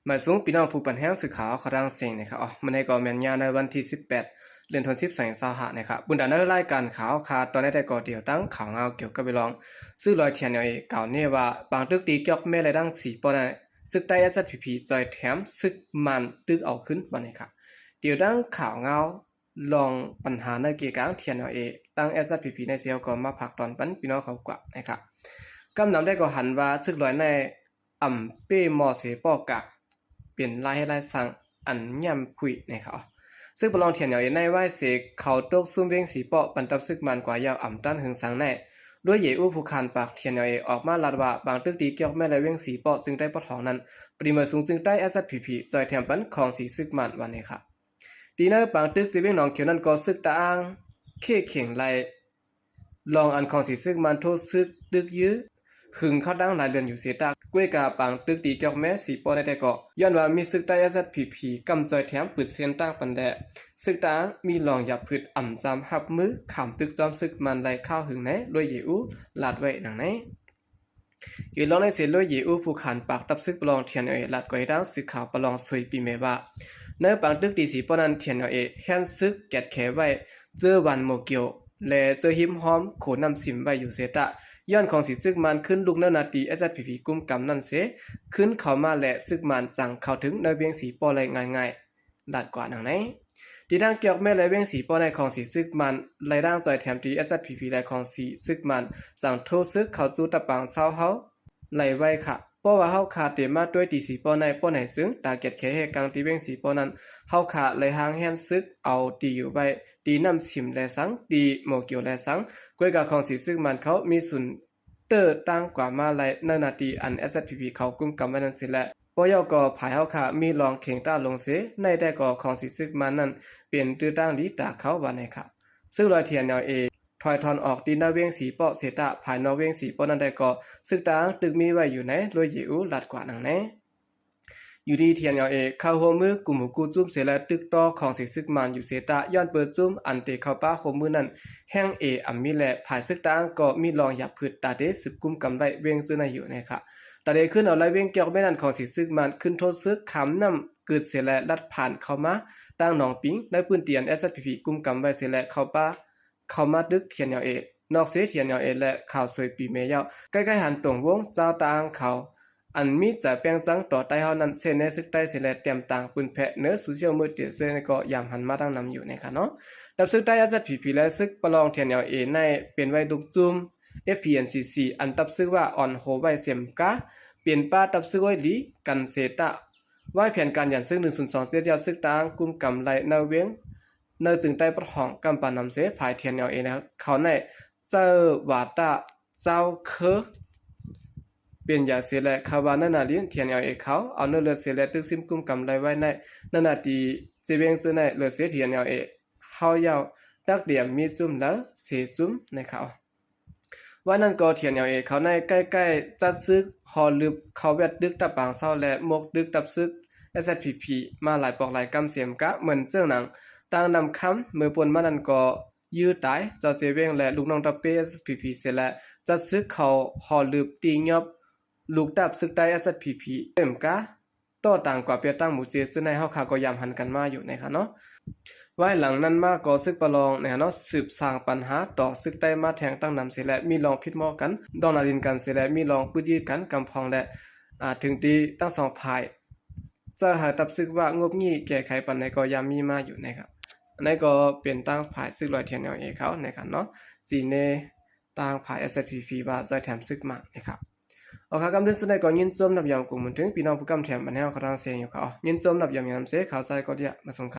ໝາຍສູງພີ່ນ້ອງຜູ້ປັນແຮງສື່ຂ່າວເຮົາທັງສຽງນະຄະ. ເອົາ ມື້ນີ້ກໍແມ່ນຍາມໃນວັນທີສິບແປດ ເດືອນ ສິບ ສອງພັນຊາວຫ້ານະຄະ. ບຸນດານໃນລາຍການຂ່າວຄາ ຕອນນີ້ແຕ່ກໍຕຽວຕັ້ງຂ່າວງາວກ່ຽວກັບເລື່ອງຊຶກລອຍ ທີເອັນແອລເອ ກ່າວເນວ່າ ປາງຕຶກຕີຈອກແມ່ແລະດັງສີປ້ອນ ໃນຊຶກໃຕ້ ເອສເອສພີພີ ຈ່ອຍແຖມຊຶກມານຕຶກເອົາຄືນ ວ່ານີ້ຄະ. ຕຽວຕັ້ງຂ່າວງາວ ລອງປັນຫາໃນເກກາງ ທີເອັນແອລເອ ຕັ້ງ ເອສເອສພີພີ ໃນເຊວກໍມາຝາກຕອນປັນພີ່ນ້ອງເຂົາກວ່ານະຄະ. ກຳນຳໄດ້ກໍຫັນວ່າຊຶກລອຍໃນອຳເປ້ມໍເສປ້ອກາກ ເປັນລາຍເຮັດລາຍສ້າງອັນຍ່ຳຄຸຍນະຄະ. ຊຶກປະລອງ ທີເອັນແອລເອ ໃນວາຍເສ ເຂົາຕົກຊຸມວຽງສີປ້ອ ປັນທັບຊຶກມານກວ່າຍາວອຳຕ້ານຫຶງສັງໃນ ລວຍເຢອູ ຜູ້ຂານປາກ ທີເອັນແອລເອ ອອກມາລາດວ່າ ປາງຕຶກຕີຈອກແມ່ແລະວຽງສີປ້ອ ຊຶງໃຕ້ປະຖອງນັ້ນ ປະຕິເໝີສູງ ຊຶງໃຕ້ ເອສເອສພີພີ ຈ່ອຍແຖມປັນຂອງສີຊຶກມານ ວ່ານີ້ຄະ. ຕີໃນປາງຕຶກທີ່ວຽງໜອງຂຽວນັ້ນກໍ ຊຶກຕະອ້າງເຂກເຂັງໄລ່ ລອງອັນຂອງສີຊຶກມານໂທດຊຶກຕຶກຢື້ ຫຶງເຂົ້າຕັ້ງຫຼາຍເດືອນຢູ່ເສຕະ ກວຍກາປາງຕຶກຕີຈອກແມ່ສີປ້ອໄດ້ແຕ່ກໍ ຍ້ອນວ່າມີຊຶກໃຕ້ ເອສເອສພີພີ ກຳຈ່ອຍແຖມປືດເສັ້ນຕ່າງປັນແດ ຊຶກຕະອ້າງມີລອງຢາບຜືດອຳຈຳຮັບມື ຂາມຕຶກຈອມຊຶກມານໄລ່ຄາວຫຶງໃນ ລວຍເຢອູ ລາດໄວ້ດັ່ງໃນ. ຢູ່ລອງໃນເສ ລວຍເຢອູ ຜູ້ຂານປາກທັບຊຶກປະລອງ ທີເອັນແອລເອ ລາດກວຍທາງສື່ຂ່າວປະລອງ ສວຍປີເມ ວ່າ ໃນປາງຕຶກຕີສີປ້ອນນັ້ນ ທີເອັນແອລເອ ແຮນຊຶກແກດແຂໄວ້ ເຈີຫວານໂມກຽວ ແລະ ເຈີຮິມຮ່ອມໂຂນ້ຳສິມໄວ້ຢູ່ເສຕະ ຍ້ອນຂອງສີຊຶກມານຂຶ້ນລຸກໃນໜ້າທີ່ ເອສເອສພີພີ ກຸມກຳນັ້ນເສ ຂຶ້ນເຂົ້າມາແລະ ຊຶກມານຈັ່ງເຂົ້າເຖິງໃນວຽງສີປ້ອໄດ້ງ່າຍໆ. ລາດກວ່າດັ່ງໃນ. ທີ່ທາງຈອກແມ່ແລະວຽງສີປ້ອໃນຂອງສີຊຶກມານ ໄລ່ດ່າງຈ່ອຍແຖມທີ່ ເອສເອສພີພີ ແລະ ຂອງສີຊຶກມານ ສັ່ງໂທດຊຶກເຂົ້າສູ່ຕະປາງເຊົາເຮົາໄລ່ໄວ້ຄະ. ເພາະວ່າເຮົາຄາເຕມາດ້ວຍຕີສີປ້ອໃນປ້ອນໃນ ຊຶງຕາແກດແຂເຮກາງທີ່ວຽງສີປ້ອນັ້ນ ເຮົາຄາໄລ່ຮ່າງແຮນຊຶກເອົາຕີຢູ່ໄວ້ ຕີນ້ຳສິມແລະສັງ ຕີໂມກຽວແລະສັງ ກວຍກາຂອງສີຊຶກມານເຂົາມີສູນ ເຕີຕາງກວ່າມາໄລ່ໃນໜ້າທີ່ອັນ ເອສເອສພີພີ ເຂົາກຸມກຳໄວ້ນັ້ນເສແລະ ບໍ່ເຍົາກໍພາຍເຮົາຄະມີລອງເຄັ່ງຕາລົງເສ ໃນແຕ່ກໍຂອງສີຊຶກມານນັ້ນເປັນຕື້ຕາງດີຕາເຂົາວ່າໃນຄະ. ຊຶກລອຍ ທີເອັນແອລເອ ຖອຍທອນອອກຕີນະວຽງສີປ້ອເສຕະ ພາຍນອກວຽງສີປ້ອນັ້ນແຕ່ກໍ ຊຶກຕາງຕຶກມີໄວ້ຢູ່ໃນ ລວຍເຢອູ ລາດກວ່າດັ່ງໃນ. ຢູ່ທີ່ ທີເອັນແອລເອ ເຂົ້າຮ່ວມມືກຸ່ມຫູກູ້ຈຸ້ມເສແລະ ຕຶກຕໍ່ຂອງສີຊຶກມານຢູ່ເສຕະ ຍ້ອນເປີດຈຸ້ມອັນເຕເຂົ້າປະຮ່ວມມືນັ້ນ ແຮງເອອຳມີແລະ ພາຍຊຶກຕາງກໍມີລອງຢາບຜືດຕາເຕສືບກຸມກຳໄວ້ວຽງຈື່ໃນຢູ່ໃນຄະ. ຕາເຕຂຶ້ນເອົາໄລ່ວຽງຈອກແມ່ນັ້ນຂອງສີຊຶກມານ ຂຶ້ນໂທດຊຶກຂ້າມນ້ຳກຶດເສແລະ ລັດຜ່ານເຂົ້າມາທາງໜອງປິງ ໃນພື້ນທີ່ອັນ ເອສເອສພີພີ ກຸມກຳໄວ້ເສແລະ ເຂົ້າປະ ເຂົ້າມາຕຶກ ທີເອັນແອລເອ ນອກເສ ທີເອັນແອລເອ ແລະ ຂ່າວສວຍປີເມຍາວ ໃກ້ໆຫັນຕົງວົງເຈົ້າຕາອ່າງເຂົາ ອັນມີຈາແປ້ງຈັງຕໍ່ໃຕ້ເຮົານັ້ນ ເຊັ່ນໃນຊຶກໃຕ້ເສແລະ ຕຽມຕາງປືນແພະເໜືອໂຊຊຽວມີເດຍເສແລະ ກໍຍາມຫັນມາຕັ້ງນຳຢູ່ໃນຄະເນາະ. ທັບຊຶກໃຕ້ ເອສເອສພີພີ ແລະ ຊຶກປະລອງ ທີເອັນແອລເອ ໃນເປັນໄວ້ລຸກຈຸ້ມ ເອັຟພີເອັນຊີຊີ ອັນທັບຊຶກວ່າອ່ອນໂຮໄວ້ເສມກາ ເປັນປ້າທັບຊຶກໄວ້ຫຼີກັນເສຕະ ວາຍແຜນການຢັນຊຶກ ໜຶ່ງສູນສອງເຈັດ ຍາວຊຶກຕາອ່າງກຸມກຳໄລ່ໃນວຽງ ໃນເຊີງໃຕ້ປະທ້ອງກຳປານຳເສ ພາຍ ທີເອັນແອລເອ ເຂົາໃນເຈົ້າວາຕະເຈົ້າເຄີ ເປັນຢາເສແລະ ຄາວານະນາລິນ ທີເອັນແອລເອ ເຂົາເອົາເນື້ອເລືອດເສແລະ ຕຶກຊິມກຸມກຳໄລ່ໄວ້ໃນ ນະນາຕີເຈວຽງເຈີໃນເລືອດເສ ທີເອັນແອລເອ ເຮົາຢາວ ຕັກດຽມມີຈຸ້ມລາວເສຈຸ້ມໃນເຂົາ. ວ່ານັ້ນກໍ ທີເອັນແອລເອ ເຂົາໃນໃກ້ໆຈັດຊຶກຫໍລຶບເຂົ້າແວດຕຶກຕະປາງເຊົາ ແລະ ໝົກຕຶກທັບຊຶກ ເອສເອສພີພີ ມາຫຼາຍປອກຫຼາຍກຳເສມກະ ເໝືອນເຈີໜັງ ຕາງນ້ຳຄຳ ເມື່ອປົນມານັ້ນກໍ ຢື້ຕາຍເຈົ້າເຊວຽງ ແລະ ລູກນ້ອງຕະເປ້ ເອສເອສພີພີ ເສແລະ ຈັດຊຶກເຂົ້າຫໍລຶບຕີຫຍອບ ລູກດາບຊຶກໃຕ້ ເອສເອສພີພີ ເອັມກາ ຕໍ່ຕາງກວ່າເປຍຕັ້ງໝູເຈ ເຊິ່ງໃນເຮົາຄາກໍຍາມຫັນກັນມາຢູ່ໃນຄະເນາະ. ວາຍຫຼັງນັ້ນມາກໍຊຶກປະລອງໃນຄະເນາະ ສືບສ້າງປັນຫາຕໍ່ຊຶກໃຕ້ມາແທງຕັ້ງນຳເສແລະ ມີລອງຜິດໝໍ້ກັນ ດອງນາລິນກັນເສແລະ ມີລອງປຶດຢືດກັນກຳພອງ ແລະ ອາ ເຖິງທີ່ທັງສອງຝ່າຍ ເຈົ້າໃຫ້ທັບຊຶກວ່າງົບງີ້ແກ້ໄຂປານໃດກໍຍາມມີມາຢູ່ໃນຄະ. ອັນໃດກໍເປັນທາງຝ່າຍຊຶກລອຍ ທີເອັນແອລເອ ເຂົາໃນຄະເນາະ ຈີເນ ທາງຝ່າຍ ເອສເອສພີພີ ວ່າຈ່ອຍແຖມຊຶກມາໃນຄະ. ເອົາຄະ ກຳເດີນສຸດໃດກໍຍິນຊົມນັບຍອມກົງບຸນເຖິງພີ່ນ້ອງຜູ້ກຳແຖມບັນແຮວເຂົາທາງເຊຢູ່ຄະ. ຍິນຊົມນັບຍອມຍາມເສ ເຂົ້າໃຈກໍດຽມາສົ່ງ